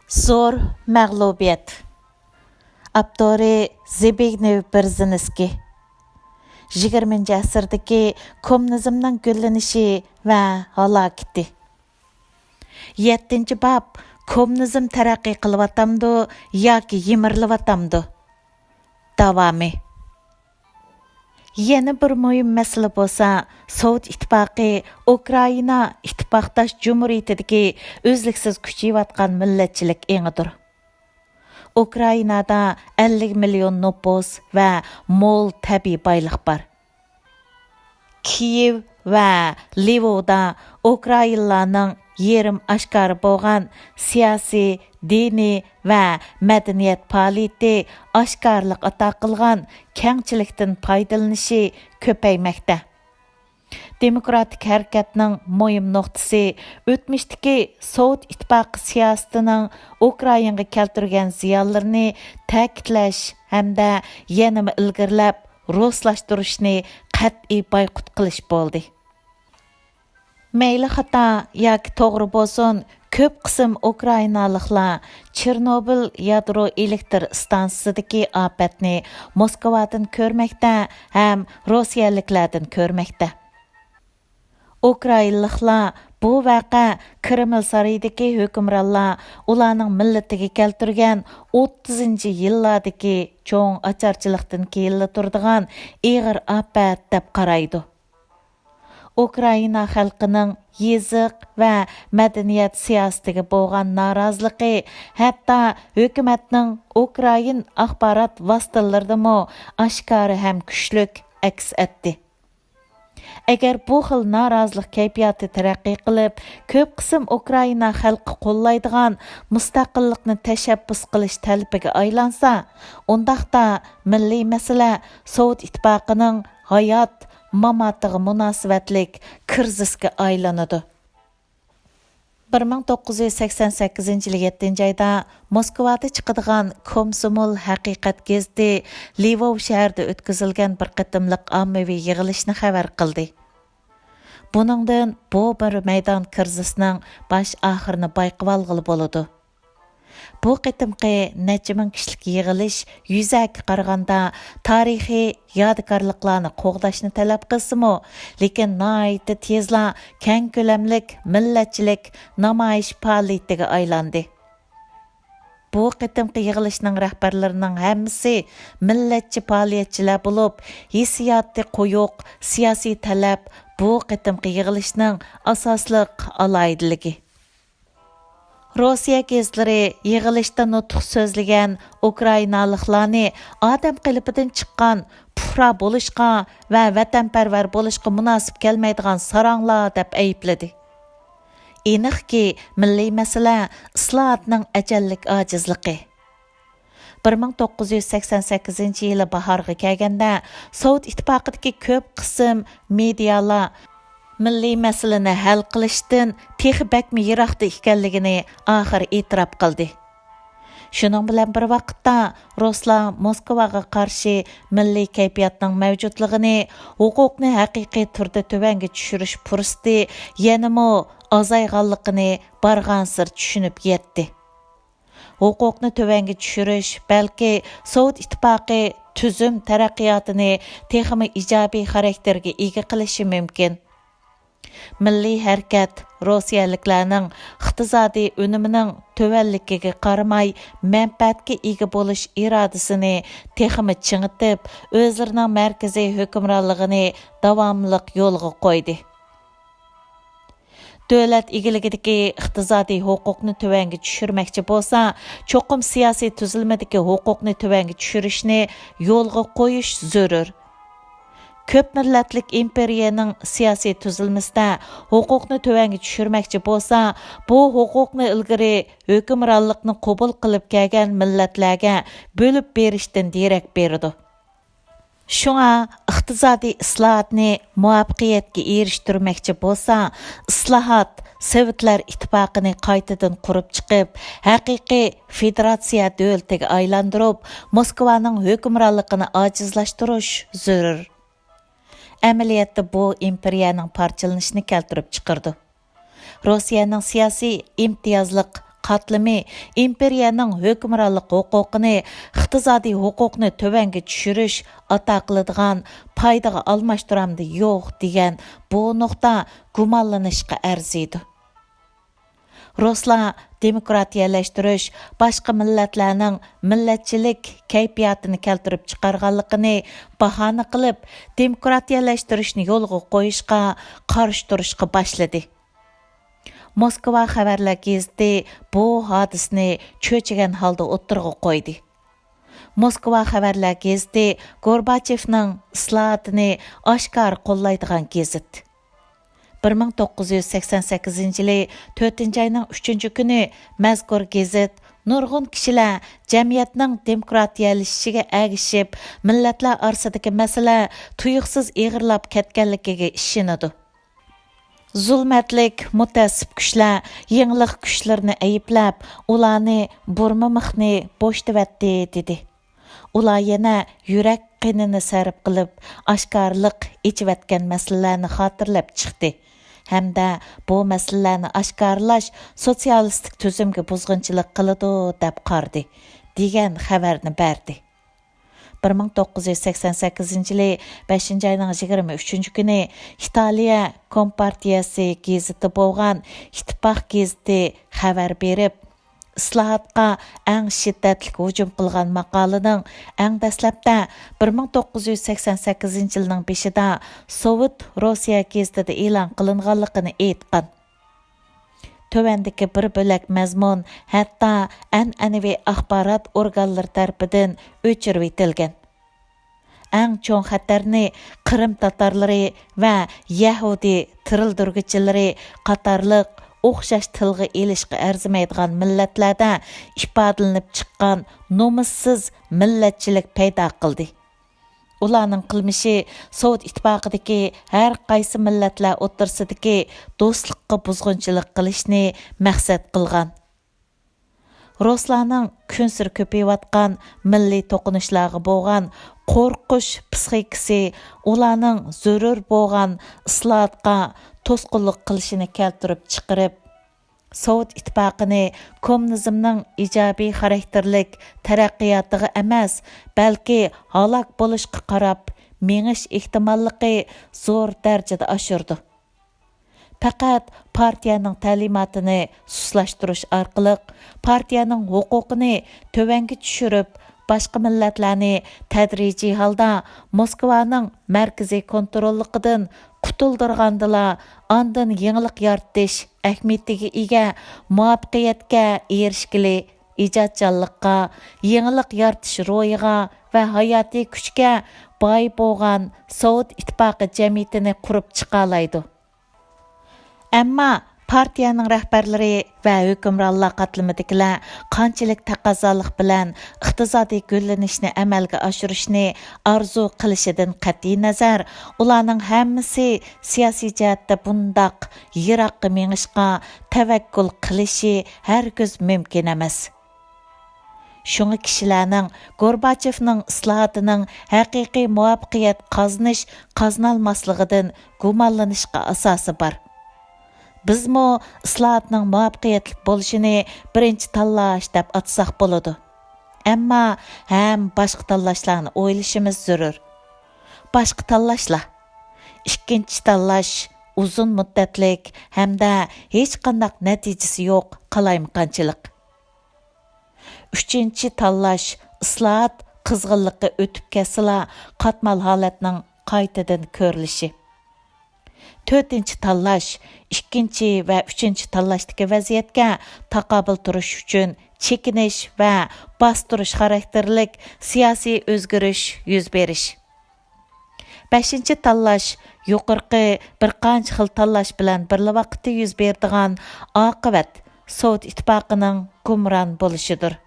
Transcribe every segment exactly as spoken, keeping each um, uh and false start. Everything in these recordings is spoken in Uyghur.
زور مەغلۇبىيەت. ئاپتورى زبىگنېۋ بېرزىنسكىي. يىگىرمىنچى ئەسىردىكى كوممۇنىزمنىڭ گۈللىنىشى ۋە ھالاكىتى. يەتتىنچى باب، كوممۇنىزم تەرەققىي قىلىۋاتامدۇ ياكى يىمىرىلىۋاتامدۇ؟ داۋامى. يەنە بىر مۇھىم مەسىلە بولسا، سوۋېت ئىتتىپاقى ئۇكرائىنا ئىتتىپاقداش جۇمھۇرىيىتىدىكى ئۈزلۈكسىز كۈچىيىۋاتقان مىللەتچىلىك ئېڭىدۇر. ئۇكرائىنادا ئەللىك مىليون نوپۇس ۋە مول تەبىئىي بايلىق بار. كىيېۋ ۋە لىۋودا ئۇكرائىنلارنىڭ يېرىم ئاشكارا بولغان سىياسىي، دىنىي ۋە مەدەنىيەت پائالىيىتى ئاشكارىلىق ئاتا قىلغان كەڭچىلىكتىن پايدىلىنىشى كۆپەيمەكتە. دېموكراتىك ھەرىكەتنىڭ مۇھىم نۇقتىسى ئۆتمۈشتىكى سوۋېت ئىتتىپاقى سىياسىتىنىڭ ئۇكرائىنغا كەلتۈرگەن زىيانلىرىنى تەكىتلەش ھەمدە يەنىمۇ ئىلگىرىلەپ رۇسلاشتۇرۇشنى قەتئىي بايقۇت قىلىش بولدى. مەيلى خاتا ياكى توغرا بولسۇن، كۆپ قىسىم ئۇكرائىنالىقلار چېرنوبىل يادرو ئېلېكتر ئىستانسىسىدىكى ئاپەتنى موسكۋادىن كۆرمەكتە ھەم روسىيەلىكلەردىن كۆرمەكتە. ئۇكرائىنلىقلار بۇ ۋەقە كرېمل سارىيىدىكى ھۆكۈمرانلار ئۇلارنىڭ مىللىتىگە كەلتۈرگەن ئوتتۇزىنچى يىللاردىكى چوڭ ئاچارچىلىقتىن كېيىنلا تۇرىدىغان ئېغىر ئاپەت دەپ قارايدۇ. ئۇكرائىنا خەلقىنىڭ يېزىق ۋە مەدەنىيەت سىياسىتىگە بولغان نارازىلىقى ھەتتا ھۆكۈمەتنىڭ ئۇكرائىن ئاخبارات ۋاسىتىلىرىدىمۇ ئاشكارا ھەم كۈچلۈك ئەكس ئەتتى. ئەگەر بۇ خىل نارازىلىق كەيپىياتى تەرەققىي قىلىپ، كۆپ قىسىم ئۇكرائىنا خەلقى قوللايدىغان مۇستەقىللىقنى تەشەببۇس قىلىش تەلىپىگە ئايلانسا، ئۇنداقتا مىللىي مەسىلە سوۋېت ئىتتىپاقىنىڭ ھايات، ماماتىغا مۇناسىۋەتلىك كىرىزىسكە ئايلىنىدۇ. بىر مىڭ توققۇز يۈز سەكسەن سەككىزىنچى يىلى يەتتىنچى ئايدا موسكۋادا چىقىدىغان كومسومول ھەقىقەت گېزىتى لىۋوۋ شەھىرىدە ئۆتكۈزۈلگەن بىر قېتىملىق ئاممىۋى يىغىلىشنى خەۋەر قىلدى. بۇنىڭدىن بۇ بىر مەيدان كىرىزىسنىڭ باش ئاخىرىنى بايقىۋالغىلى بولىدۇ. بۇ قېتىمقى نەچچە مىڭ كىشىلىك يىغىلىش يۈزەكى قارىغاندا تارىخىي يادىكارلىقلارنى قوغداشنى تەلەپ قىلسىمۇ، لېكىن ناھايىتى تېزلا كەڭ كۆلەملىك مىللەتچىلىك نامايىش پائالىيىتىگە ئايلاندى. بۇ قېتىمقى يىغىلىشنىڭ رەھبەرلىرىنىڭ ھەممىسى مىللەتچى پائالىيەتچىلەر بولۇپ، ھېسسىياتى قويۇق سىياسىي تەلەپ بۇ قېتىمقى يىغىلىشنىڭ ئاساسلىق ئالاھىدىلىكى. روسىيە گېزىتلىرى يىغىلىشتا نۇتۇق سۆزلىگەن ئۇكرائىنالىقلارنى ئادەم قېلىپىدىن چىققان، پۇقرا بولۇشقا ۋە ۋەتەنپەرۋەر بولۇشقا مۇناسىپ كەلمەيدىغان ساراڭلار دەپ ئەيىبلىدى. ئېنىقكى، مىللىي مەسىلە ئىسلاھاتنىڭ ئەجەللىك ئاجىزلىقى. بىر مىڭ توققۇز يۈز سەكسەن سەككىزىنچى يىلى باھارغا كەلگەندە، سوۋېت ئىتتىپاقىدىكى كۆپ قىسىم مېدىيالار مىللىي مەسىلىنى ھەل قىلىشتىن تېخى بەكمۇ يىراقتا ئىكەنلىكىنى ئاخىر ئېتىراپ قىلدى. شۇنىڭ بىلەن بىر ۋاقىتتا، رۇسلار موسكۋاغا قارشى مىللىي كەيپىياتنىڭ مەۋجۇتلۇقىنى، ھوقۇقنى ھەقىقىي تۈردە تۆۋەنگە چۈشۈرۈش پۇرسىتى يەنىمۇ ئازايغانلىقىنى بارغانسېرى چۈشىنىپ يەتتى. ھوقۇقنى تۆۋەنگە چۈشۈرۈش، بەلكى سوۋېت ئىتتىپاقى تۈزۈم تەرەققىياتىنى تېخىمۇ ئىجابىي خاراكتېرگە ئىگە قىلىشى مۇمكىن. مىللىي ھەرىكەت روسىيەلىكلەرنىڭ ئىقتىسادىي ئۈنۈمىنىڭ تۆۋەنلىكىگە قارىماي، مەنپەئەتكە ئىگە بولۇش ئىرادىسىنى تېخىمۇ چىڭىتىپ، ئۆزلىرىنىڭ مەركىزىي ھۆكۈمرانلىقىنى داۋاملىق يولغا قويدى. دۆلەت ئىگىلىكىدىكى ئىقتىسادىي ھوقۇقنى تۆۋەنگە چۈشۈرمەكچى بولسا، چوقۇم سىياسىي تۈزۈلمىدىكى ھوقۇقنى تۆۋەنگە چۈشۈرۈشنى يولغا قويۇش زۆرۈر. كۆپ مىللەتلىك ئىمپېرىيەنىڭ سىياسىي تۈزۈلمىسىدە ھوقۇقنى تۆۋەنگە چۈشۈرمەكچى بولسا، بۇ ھوقۇقنى ئىلگىرى ھۆكۈمرانلىقنى قوبۇل قىلىپ كەلگەن مىللەتلەرگە بۆلۈپ بېرىشتىن دېرەك بېرىدۇ. شۇڭا ئىقتىسادىي ئىسلاھاتنى مۇۋەپپەقىيەتكە ئېرىشتۈرمەكچى بولسا، ئىسلاھات سوۋېتلار ئىتتىپاقىنى قايتىدىن قۇرۇپ چىقىپ، ھەقىقىي فېدېراتسىيە دۆلىتىگە ئايلاندۇرۇپ، موسكۋانىڭ ھۆكۈمرانلىقىنى ئاجىزلاشتۇرۇش زۆرۈر. ئەمەلىيەتتە بۇ ئىمپېرىيەنىڭ پارچىلىنىشىنى كەلتۈرۈپ چىقىرىدۇ. روسىيەنىڭ سىياسىي ئىمتىيازلىق قاتلىمى ئىمپېرىيەنىڭ ھۆكۈمرانلىق ھوقۇقىنى، ئىقتىسادىي ھوقۇقنى تۆۋەنگە چۈشۈرۈش، ئاتا قىلىدىغان پايدىغا ئالماشتۇرامدۇ يوق دېگەن بۇ نۇقتا گۇمانلىنىشقا ئەرزىيدۇ. رۇسلار دېموكراتىيەلەشتۈرۈش باشقا مىللەتلەرنىڭ مىللەتچىلىك كەيپىياتىنى كەلتۈرۈپ چىقارغانلىقىنى باھانە قىلىپ، دېموكراتىيەلەشتۈرۈشنى يولغا قويۇشقا قارشى تۇرۇشقا باشلىدى. موسكۋا خەۋەرلەر گېزىتى بۇ ھادىسىنى چۆچۈگەن ھالدا ئوتتۇرىغا قويدى. موسكۋا خەۋەرلەر گېزىتى گورباچېۋنىڭ ئىسلاھاتىنى ئاشكارا قوللايدىغان گېزىت. بىر مىڭ توققۇز يۈز سەكسەن سەككىزىنچى يىلى تۆتىنچى ئاينىڭ ئۈچىنچى كۈنى مەزكۇر گېزىت نۇرغۇن كىشىلەر جەمئىيەتنىڭ دېموكراتىيەلىشىشىگە ئەگىشىپ، مىللەتلەر ئارىسىدىكى مەسىلە تۇيۇقسىز ئېغىرلاپ كەتكەنلىكىگە ئىشىنىدۇ. زۇلمەتلىك، مۇتەئەسسىپ كۈچلەر يېڭىلىق كۈچلىرىنى ئەيىبلەپ، ئۇلارنى بۇرما مىخنى بوشىتىۋەتتى، دېدى. ئۇلار يەنە يۈرەك قېنىنى سەرپ قىلىپ، ئاشكارىلىق ئېچىۋەتكەن مەسىلىلەرنى خاتىرىلەپ چىقتى ھەمدە بۇ مەسىلىلەرنى ئاشكارىلاش سوتسىيالىستىك تۈزۈمگە بۇزغۇنچىلىق قىلىدۇ، دەپ قارىدى، دېگەن خەۋەرنى بەردى. بىر مىڭ توققۇز يۈز سەكسەن سەككىزىنچى يىلى بەشىنچى ئاينىڭ يىگىرمە ئۈچىنچى كۈنى ئىتالىيە كومپارتىيەسى گېزىتى بولغان ئىتتىپاق گېزىتى خەۋەر بېرىپ، ئىسلاھاتقا ئەڭ شىددەتلىك ھۇجۇم قىلغان ماقالىنىڭ ئەڭ دەسلەپتە بىر مىڭ توققۇز يۈز سەكسەن سەككىزىنچى يىلنىڭ بېشىدا سوۋېت روسىيە گېزىتىدە ئېلان قىلىنغانلىقىنى ئېيتقان. تۆۋەندىكى بىر بۆلەك مەزمۇن ھەتتا ئەنئەنىۋى ئاخبارات ئورگانلىرى تەرىپىدىن ئۆچۈرۈۋېتىلگەن. ئەڭ چوڭ خەتەرنى قىرىم تاتارلىرى ۋە يەھۇدىي تىرىلدۈرگۈچىلىرى قاتارلىق ئوخشاش تىلغا ئېلىشقا ئەرزىمەيدىغان مىللەتلەردە ئىپادىلىنىپ چىققان نومۇسسىز مىللەتچىلىك پەيدا قىلدى. ئۇلارنىڭ قىلمىشى سوۋېت ئىتتىپاقىدىكى ھەر قايسى مىللەتلەر ئوتتۇرىسىدىكى دوستلۇققا بۇزغۇنچىلىق قىلىشنى مەقسەت قىلغان. رۇسلارنىڭ كۈنسېرى كۆپىيىۋاتقان مىللىي توقۇنۇشلارغا بولغان قورقۇش پىسخىكىسى ئۇلارنىڭ زۆرۈر بولغان ئىسلاھاتقا توسقۇنلۇق قىلىشىنى كەلتۈرۈپ چىقىرىپ، سوۋېت ئىتتىپاقىنى كوممۇنىزمنىڭ ئىجابىي خاراكتېرلىك تەرەققىياتىغا ئەمەس، بەلكى ھالاك بولۇشقا قاراپ مېڭىش ئېھتىماللىقى زور دەرىجىدە ئاشۇرىدۇ. پەقەت پارتىيەنىڭ تەلىماتىنى سۇسلاشتۇرۇش ئارقىلىق، پارتىيەنىڭ ھوقۇقىنى تۆۋەنگە چۈشۈرۈپ، باشقا مىللەتلەرنى تەدرىجىي ھالدا موسكۋانىڭ مەركىزىي كونتروللۇقىدىن قۇتۇلدۇرغاندىلا، ئاندىن يېڭىلىق يارىتىش ئەھمىيىتىگە ئىگە مۇۋەپپەقىيەتكە ئېرىشكىلى، ئىجادچانلىققا، يېڭىلىق يارىتىش روھىغا ۋە ھاياتىي كۈچكە باي بولغان سوۋېت ئىتتىپاقى جەمئىيىتىنى قۇرۇپ چىقالايدۇ. ئەمما پارتىيەنىڭ رەھبەرلىرى ۋە ھۆكۈمرانلار قاتلىمىدىكىلەر قانچىلىك تەقەززالىق بىلەن ئىقتىسادىي گۈللىنىشنى ئەمەلگە ئاشۇرۇشنى ئارزۇ قىلىشىدىن قەتئىينەزەر، ئۇلارنىڭ ھەممىسى سىياسىي جەھەتتە بۇنداق يىراققا مېڭىشقا تەۋەككۈل قىلىشى ھەرگىز مۇمكىن ئەمەس. شۇڭا كىشىلەرنىڭ گورباچېۋنىڭ ئىسلاھاتىنىڭ ھەقىقىي مۇۋەپپەقىيەت قازىنىش، قازىنالماسلىقىدىن گۇمانلىنىشقا ئاساسى بار. بىزمۇ ئىسلاھاتنىڭ مۇۋەپپەقىيەتلىك بولۇشىنى بىرىنچى تاللاش دەپ ئاتىساق بولىدۇ. ئەمما ھەم باشقا تاللاشلارنى ئويلىشىمىز زۆرۈر. باشقا تاللاشلار. ئىككىنچى تاللاش ئۇزۇن مۇددەتلىك ھەمدە ھېچقانداق نەتىجىسى يوق قالايمىقانچىلىق. ئۈچىنچى تاللاش، ئىسلاھات قىزغىنلىقى ئۆتۈپ كەتسىلا، قاتمال ھالەتنىڭ قايتىدىن كۆرۈلۈشى. تۆتىنچى تاللاش، ئىككىنچى ۋە ئۈچىنچى تاللاشتىكى ۋەزىيەتكە تاقابىل تۇرۇش ئۈچۈن چېكىنىش ۋە باستۇرۇش خاراكتېرلىك سىياسىي ئۆزگىرىش يۈز بېرىش. بەشىنچى تاللاش، يۇقىرىقى بىر قانچە خىل تاللاش بىلەن بىرلا ۋاقىتتا يۈز بېرىدىغان ئاقىۋەت، سوۋېت ئىتتىپاقىنىڭ گۇمران بولۇشىدۇر.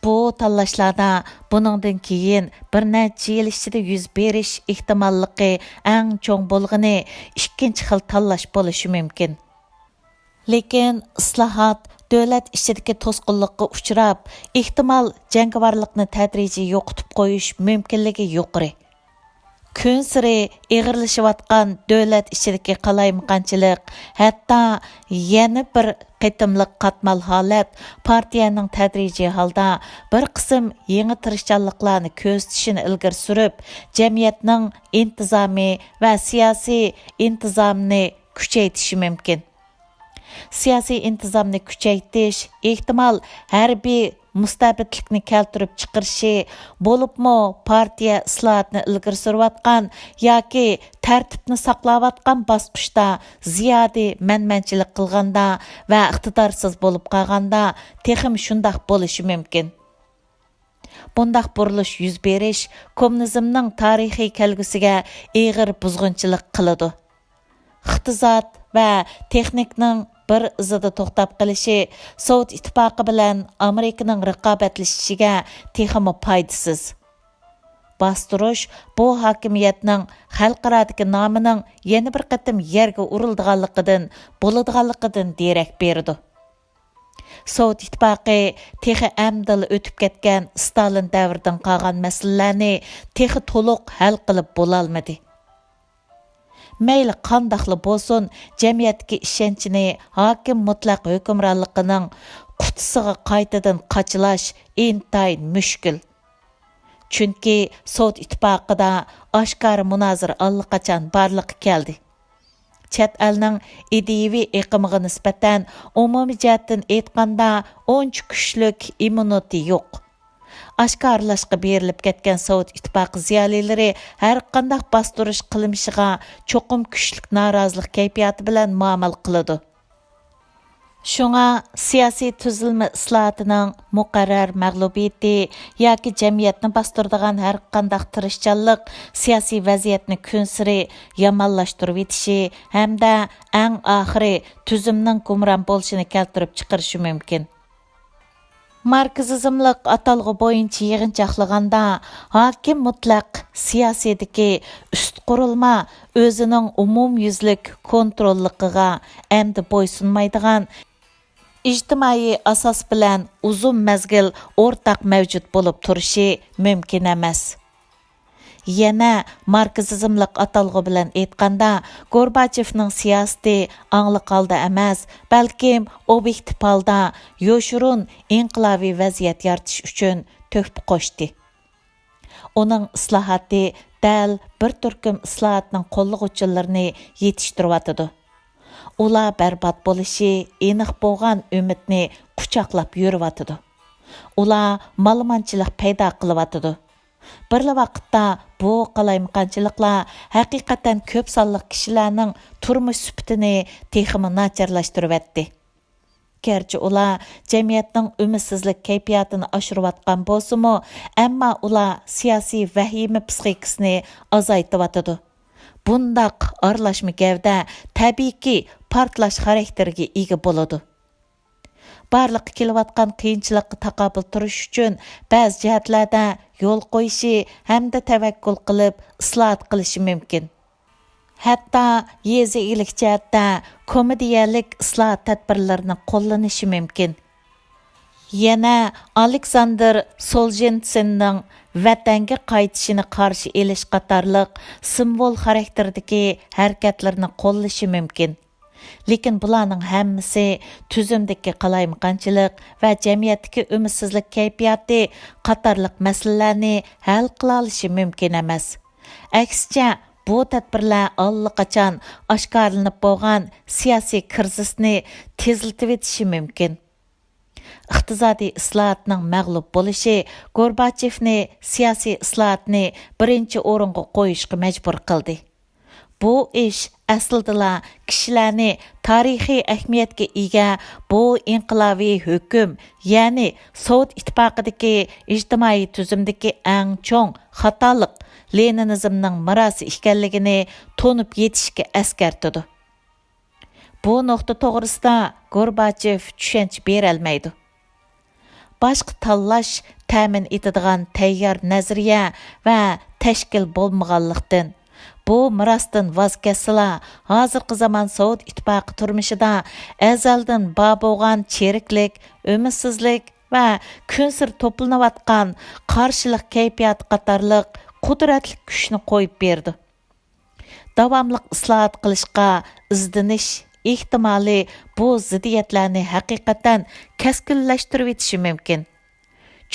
بۇ تاللاشلاردا بۇنىڭدىن كېيىن بىر نەچچە يىل ئىچىدە يۈز بېرىش ئېھتىماللىقى ئەڭ چوڭ بولغىنى ئىككىنچى خىل تاللاش بولۇشى مۇمكىن. لېكىن ئىسلاھات دۆلەت ئىچىدىكى توسقۇنلۇققا ئۇچراپ، ئېھتىمال جەڭگىۋارلىقنى تەدرىجىي يوقىتىپ قويۇش مۇمكىنلىكى يۇقىرى. كۈنسېرى ئېغىرلىشىۋاتقان دۆلەت ئىچىدىكى قالايمىقانچىلىق، ھەتتا يەنە بىر قېتىملىق قاتمال ھالەت پارتىيەنىڭ تەدرىجىي ھالدا بىر قىسىم يېڭى تىرىشچانلىقلارنى كۆرسىتىشىنى ئىلگىرى سۈرۈپ، جەمئىيەتنىڭ ئىنتىزامى ۋە سىياسىي ئىنتىزامىنى كۈچەيتىشى مۇمكىن. سىياسىي ئىنتىزامنى كۈچەيتىش، ئېھتىمال، ھەربىي مۇستەبىتلىكنى كەلتۈرۈپ چىقىرىشى، بولۇپمۇ پارتىيە ئىسلاھاتنى ئىلگىرى سۈرۈۋاتقان ياكى تەرتىپنى ساقلاۋاتقان باسقۇچتا زىيادە مەنمەنچىلىك قىلغاندا ۋە ئىقتىدارسىز بولۇپ قالغاندا تېخىمۇ شۇنداق بولۇشى مۇمكىن. بۇنداق بۇرۇلۇش يۈز بېرىش كوممۇنىزمنىڭ تارىخىي كەلگۈسىگە ئېغىر بۇزغۇنچىلىق قىلىدۇ. ئىقتىساد ۋە تېخنىكىنىڭ بىر ئىزىدا توختاپ قېلىشى سوۋېت ئىتتىپاقى بىلەن ئامېرىكىنىڭ رىقابەتلىشىشىگە تېخىمۇ پايدىسىز. باستۇرۇش بۇ ھاكىمىيەتنىڭ خەلقئارادىكى نامىنىڭ يەنە بىر قېتىم يەرگە ئۇرۇلىدىغانلىقىدىن، بولىدىغانلىقىدىن دېرەك بېرىدۇ. سوۋېت ئىتتىپاقى تېخى ئەمدىلا ئۆتۈپ كەتكەن ستالىن دەۋرىدىن قالغان مەسىلىلەرنى تېخى تولۇق ھەل قىلىپ بولالمىدى. مەيلى قانداقلا بولسۇن، جەمئىيەتتىكى ئىشەنچنى ھاكىم مۇتلەق ھۆكۈمرانلىقىنىڭ قۇتىسىغا قايتىدىن قاچىلاش ئىنتايىن مۈشكۈل. چۈنكى سوۋېت ئىتتىپاقىدا ئاشكارا مۇنازىرە ئاللىقاچان بارلىققا كەلدى. چەت ئەلنىڭ ئىدىيىۋى ئېقىمىغا نىسبەتەن ئومۇمىي جەھەتتىن ئېيتقاندا ئۇنچە كۈچلۈك ئىممۇنىتېتى يوق. ئاشكارىلاشقا بېرىلىپ كەتكەن سوۋېت ئىتتىپاقى زىيالىيلىرى ھەرقانداق باستۇرۇش قىلمىشىغا چوقۇم كۈچلۈك نارازىلىق كەيپىياتى بىلەن مۇئامىلە قىلىدۇ. شۇڭا سىياسىي تۈزۈلمە ئىسلاھاتىنىڭ مۇقەررەر مەغلۇبىيىتى ياكى جەمئىيەتنى باستۇرىدىغان ھەرقانداق تىرىشچانلىق سىياسىي ۋەزىيەتنى كۈنسېرى يامانلاشتۇرۇۋېتىشى ھەمدە ئەڭ ئاخىرى تۈزۈمنىڭ گۇمران بولۇشىنى كەلتۈرۈپ چىقىرىشى مۇمكىن. ماركسىزملىق ئاتالغۇ بويىچە يىغىنچاقلىغاندا، ھاكىم مۇتلەق سىياسىيدىكى ئۈست قۇرۇلما ئۆزىنىڭ ئومۇميۈزلۈك كونتروللۇقىغا ئەمدى بويسۇنمايدىغان، ئىجتىمائىي ئاساس بىلەن ئۇزۇن مەزگىل ئورتاق مەۋجۇت بولۇپ تۇرۇشى مۇمكىن ئەمەس. يەنە ماركسىزملىق ئاتالغۇ بىلەن ئېيتقاندا، گورباچېۋنىڭ سىياسىتى ئاڭلىق ھالدا ئەمەس، بەلكىم ئوبيېكتىپ ھالدا يوشۇرۇن ئىنقىلابىي ۋەزىيەت يارىتىش ئۈچۈن تۆھپە قوشتى. ئۇنىڭ ئىسلاھاتى دەل بىر تۈركۈم ئىسلاھاتنىڭ قوللىغۇچىلىرىنى يېتىشتۈرۈۋاتىدۇ. ئۇلار بەربات بولۇشى ئېنىق بولغان ئۈمىدنى قۇچاقلاپ يۈرۈۋاتىدۇ. ئۇلار مالىمانچىلىق پەيدا قىلىۋاتىدۇ. بىرلا ۋاقىتتا بۇ قالايمىقانچىلىقلار ھەقىقەتەن كۆپ سانلىق كىشىلەرنىڭ تۇرمۇش سۈپىتىنى تېخىمۇ ناچارلاشتۇرۇۋەتتى. گەرچە ئۇلار جەمئىيەتنىڭ ئۈمىدسىزلىك كەيپىياتىنى ئاشۇرۇۋاتقان بولسىمۇ، ئەمما ئۇلار سىياسىي ۋەھىمە پىسخىكىسىنى ئازايتىۋاتىدۇ. بۇنداق ئارىلاشما گەۋدە تەبىئىيكى پارتلاش خاراكتېرىگە ئىگە بولىدۇ. بارلىققا كېلىۋاتقان قىيىنچىلىققا تاقابىل تۇرۇش ئۈچۈن بەزى جەھەتلەردە يول قويۇشى ھەمدە تەۋەككۈل قىلىپ ئىسلاھات قىلىشى مۇمكىن. ھەتتا يېزا ئىگىلىك جەھەتتە كومېدىيەلىك ئىسلاھات تەدبىرلىرىنى قوللىنىشى مۇمكىن. يەنە ئالېكساندىر سولژېنتسىننىڭ ۋەتەنگە قايتىشىنى قارشى ئېلىش قاتارلىق سىمۋول خاراكتېرىدىكى ھەرىكەتلىرىنى قوللىشى مۇمكىن. لېكىن بۇلارنىڭ ھەممىسى تۈزۈمدىكى قالايمىقانچىلىق ۋە جەمئىيەتتىكى ئۈمىدسىزلىك كەيپىياتى قاتارلىق مەسىلىلەرنى ھەل قىلالىشى مۇمكىن ئەمەس. ئەكسىچە، بۇ تەدبىرلەر ئاللىقاچان ئاشكارىلىنىپ بولغان سىياسىي كىرىزىسنى تېزلىتىۋېتىشى مۇمكىن. ئىقتىسادىي ئىسلاھاتنىڭ مەغلۇپ بولۇشى گورباچېۋنى سىياسىي ئىسلاھاتنى بىرىنچى ئورۇنغا قويۇشقا مەجبۇر قىلدى. بۇ ئىش ئەسلىدىلا كىشىلەرنى تارىخىي ئەھمىيەتكە ئىگە بۇ ئىنقىلابىي ھۆكۈم، يەنى سوۋېت ئىتتىپاقىدىكى ئىجتىمائىي تۈزۈمدىكى ئەڭ چوڭ خاتالىق، لېنىنىزمنىڭ مىراسى ئىكەنلىكىنى تونۇپ يېتىشكە ئەسكەرتىدۇ. بۇ نۇقتا توغرىسىدا گورباچېف چۈشەنچە بېرەلمەيدۇ. باشقا تاللاش تەمىن ئېتىدىغان تەييار نەزەرىيە ۋە تەشكىل بولمىغانلىقتىن، بۇ مىراستىن ۋاز كەچسىلا، ھازىرقى زامان سوۋېت ئىتتىپاقى تۇرمۇشىدا ئەزەلدىن بار بولغان چىرىكلىك، ئۈمىدسىزلىك ۋە كۈنسېرى توپلىنىۋاتقان قارشىلىق كەيپىياتى قاتارلىق قۇدرەتلىك كۈچنى قويۇپ بېرىدۇ. داۋاملىق ئىسلاھات قىلىشقا ئىزدىنىش ئېھتىمالى بۇ زىددىيەتلەرنى ھەقىقەتەن كەسكىنلەشتۈرۈۋېتىشى مۇمكىن.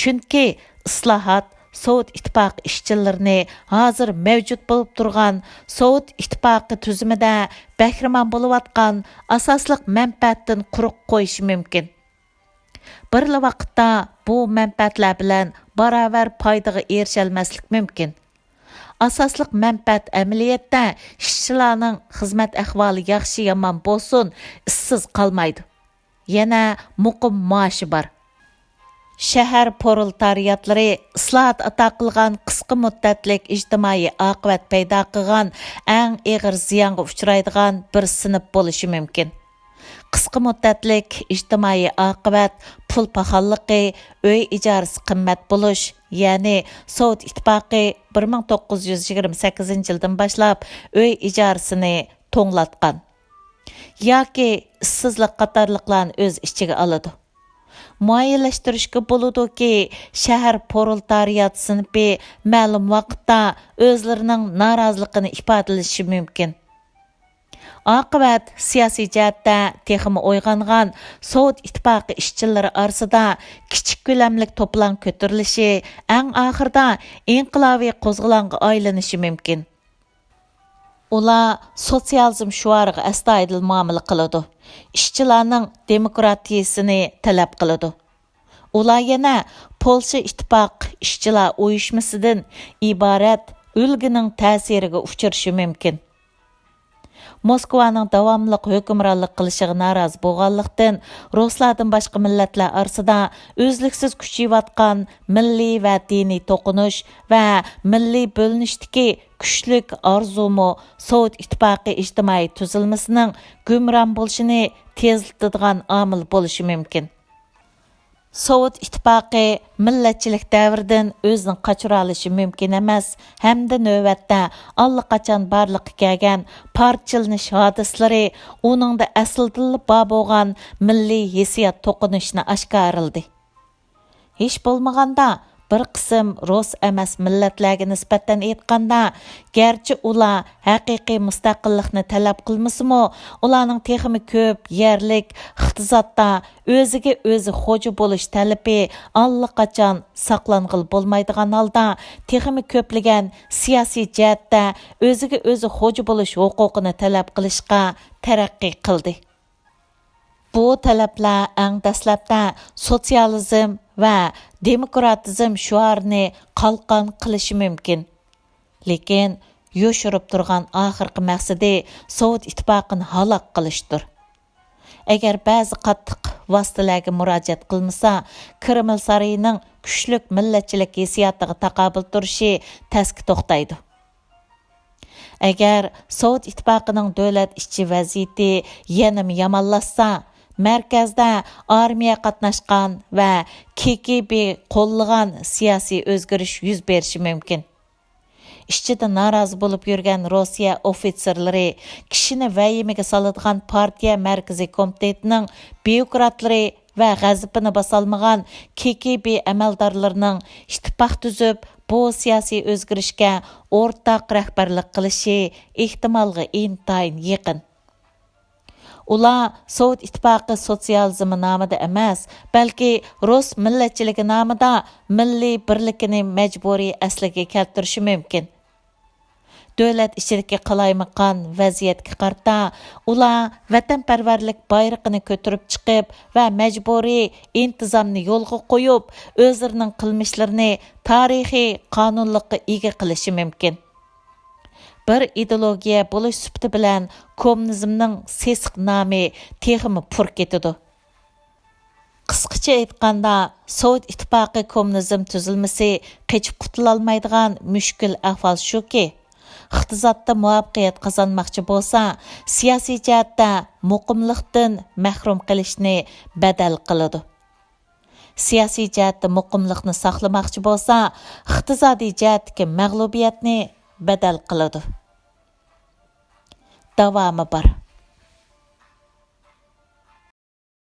چۈنكى ئىسلاھات سوۋېت ئىتتىپاقى ئىشچىلىرىنى ھازىر مەۋجۇت بولۇپ تۇرغان سوۋېت ئىتتىپاقى تۈزۈمىدە بەھرىمەن بولۇۋاتقان ئاساسلىق مەنپەئەتتىن قۇرۇق قويۇشى مۇمكىن. بىرلا ۋاقىتتا بۇ مەنپەئەتلەر بىلەن باراۋەر پايدىغا ئېرىشەلمەسلىك مۇمكىن. ئاساسلىق مەنپەئەت ئەمەلىيەتتە ئىشچىلارنىڭ خىزمەت ئەھۋالى ياخشى-يامان بولسۇن، ئىشسىز قالمايدۇ. يەنە مۇقىم مائاشى بار. شەھەر پرولېتارىياتلىرى ئىسلاھات ئاتا قىلغان قىسقا مۇددەتلىك ئىجتىمائىي ئاقىۋەت پەيدا قىلغان ئەڭ ئېغىر زىيانغا ئۇچرايدىغان بىر سىنىپ بولۇشى مۇمكىن. قىسقا مۇددەتلىك ئىجتىمائىي ئاقىۋەت پۇل پاخاللىقى، ئۆي ئىجارىسى قىممەت بولۇش، يەنى سوۋېت ئىتتىپاقى بىر مىڭ توققۇز يۈز يىگىرمە سەككىزىنچى يىلدىن باشلاپ ئۆي ئىجارىسىنى توڭلاتقان ياكى ئىشسىزلىق قاتارلىقلارنى ئۆز ئىچىگە ئالىدۇ. مۇئەييەنلەشتۈرۈشكە بولىدۇكى، شەھەر پرولېتارىيات سىنىپى مەلۇم ۋاقىتتا ئۆزلىرىنىڭ نارازىلىقىنى ئىپادىلىشى مۇمكىن. ئاقىۋەت سىياسىي جەھەتتە تېخىمۇ ئويغانغان سوۋېت ئىتتىپاقى ئىشچىلىرى ئارىسىدا كىچىك كۆلەملىك توپىلاڭ كۆتۈرۈلۈشى، ئەڭ ئاخىرىدا ئىنقىلابىي قوزغىلاڭغا ئايلىنىشى مۇمكىن. ئۇلار سوتسىيالىزم شوئارىغا ئەستايىدىل مۇئامىلە قىلىدۇ، ئىشچىلارنىڭ دېموكراتىيىسىنى تەلەپ قىلىدۇ. ئۇلار يەنە پولشا ئىتتىپاق ئىشچىلار ئۇيۇشمىسىدىن ئىبارەت ئۈلگىنىڭ تەسىرىگە ئۇچرىشى مۇمكىن. موسكۋانىڭ داۋاملىق ھۆكۈمرانلىق قىلىشىغا نارازى بولغانلىقتىن، رۇسلاردىن باشقا مىللەتلەر ئارىسىدا ئۈزلۈكسىز كۈچىيىۋاتقان مىللىي ۋە دىنىي توقۇنۇش ۋە مىللىي بۆلۈنۈشتىكى كۈچلۈك ئارزۇمۇ سوۋېت ئىتتىپاقى ئىجتىمائىي تۈزۈلمىسىنىڭ گۇمران بولۇشىنى تېزلىتىدىغان ئامىل بولۇشى مۇمكىن. سوۋېت ئىتتىپاقى مىللەتچىلىك دەۋرىدىن ئۆزىنى قاچۇرالىشى مۇمكىن ئەمەس ھەمدە نۆۋەتتە ئاللىقاچان بارلىققا كەلگەن پارچىلىنىش ھادىسىلىرى ئۇنىڭدا ئەسلىدىنلا بار بولغان مىللىي ھېسسىيات توقۇنۇشىنى ئاشكارىلىدى. ھېچ بولمىغاندا، بىر قىسىم رۇس ئەمەس مىللەتلەرگە نىسبەتەن ئېيتقاندا، گەرچە ئۇلار ھەقىقىي مۇستەقىللىقنى تەلەپ قىلمىسىمۇ، ئۇلارنىڭ تېخىمۇ كۆپ يەرلىك ئىقتىسادتا ئۆزىگە ئۆزى خوجا بولۇش تەلىپى ئاللىقاچان ساقلانغىلى بولمايدىغان ھالدا، تېخىمۇ كۆپلىگەن سىياسىي جەھەتتە ئۆزىگە ئۆزى خوجا بولۇش ھوقۇقىنى تەلەپ قىلىشقا تەرەققىي قىلدى. بۇ تەلەپلەر ئەڭ دەسلەپتە سوتسىيالىزم ۋە دېموكراتىزم شوئارىنى قالقان قىلىشى مۇمكىن. لېكىن يوشۇرۇپ تۇرغان ئاخىرقى مەقسىتى سوۋېت ئىتتىپاقىنى ھالاك قىلىشتۇر. ئەگەر بەزى قاتتىق ۋاسىتىلەرگە مۇراجىئەت قىلمىسا، كرېمل سارىيىنىڭ كۈچلۈك مىللەتچىلىك ھېسسىياتىغا تاقابىل تۇرۇشى تەسكە توختايدۇ. ئەگەر سوۋېت ئىتتىپاقىنىڭ دۆلەت ئىچى ۋەزىيىتى يەنىمۇ يامانلاشسا، مەركەزدە ئارمىيە قاتناشقان ۋە كىگىبې قوللىغان سىياسىي ئۆزگىرىش يۈز بېرىشى مۇمكىن. ئىچىدە نارازى بولۇپ يۈرگەن روسىيە ئوفىتسېرلىرى، كىشىنى ۋەھىمىگە سالىدىغان پارتىيە مەركىزىي كومىتېتىنىڭ بيۇروكراتلىرى ۋە غەزىپىنى باسالمىغان كىگىبې ئەمەلدارلىرىنىڭ ئىتتىپاق تۈزۈپ، بۇ سىياسىي ئۆزگىرىشكە ئورتاق رەھبەرلىك قىلىشى ئېھتىمالغا ئىنتايىن يېقىن. ئۇلار سوۋېت ئىتتىپاقى سوتسىيالىزمى نامىدا ئەمەس، بەلكى رۇس مىللەتچىلىكى نامىدا مىللىي بىرلىكىنى مەجبۇرىي ئەسلىگە كەلتۈرۈشى مۇمكىن. دۆلەت ئىچىدىكى قالايمىقان ۋەزىيەتكە قارىتا، ئۇلار ۋەتەنپەرۋەرلىك بايرىقىنى كۆتۈرۈپ چىقىپ ۋە مەجبۇرىي ئىنتىزامنى يولغا قويۇپ، ئۆزلىرىنىڭ قىلمىشلىرىنى تارىخىي قانۇنلۇققا ئىگە قىلىشى مۇمكىن. بىر ئىدېئولوگىيە بولۇش سۈپىتى بىلەن كوممۇنىزمنىڭ سېسىق نامى تېخىمۇ پۇر كېتىدۇ. قىسقىچە ئېيتقاندا، سوۋېت ئىتتىپاقى كوممۇنىزم تۈزۈلمىسى قېچىپ قۇتۇلالمايدىغان مۈشكۈل ئەھۋال شۇكى، ئىقتىسادتا مۇۋەپپەقىيەت قازانماقچى بولسا، سىياسىي جەھەتتە مۇقىملىقتىن مەھرۇم قېلىشنى بەدەل قىلىدۇ. سىياسىي جەھەتتە مۇقىملىقنى ساقلىماقچى بولسا، ئىقتىسادىي جەھەتتىكى مەغلۇبىيەتنى بەدەل قىلىدۇ. داۋامى بار.